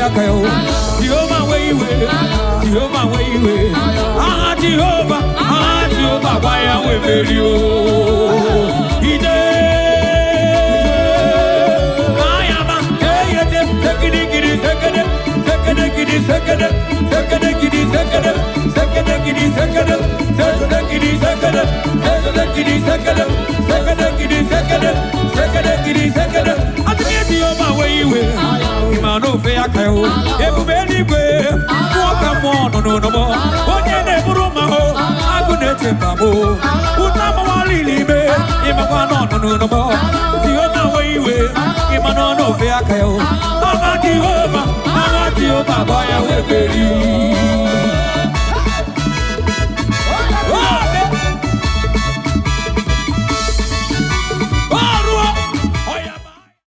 aka ya o. Jehova nwe iwe, Jehova nwe iwe. Aha Jehova, aha Jehova gwa ya nwe mmeri o. Ide ayama eyete sekede gidi sekede sekede gidi sekede sekede gidi sekede sekede gidi sekede sekede gidi sekede sekede gidi sekede sekede gidi sekede sekede gidi sekede. Atụghị Jehova nwe iwe, ịma n'ofe aka ya o. Ebube eluigwe, mmụọ ka mmụọ nọ n'ụlọ, onye na-eburu ma o agụ na-eche mba m ụta gbawara ime ịmakwa na ọnụ n'ụlọ. Jehova nwe iwe, ịma na ọ n'ofe aka ya o. Aha Jehova, aha Jehova gba ya wee meri.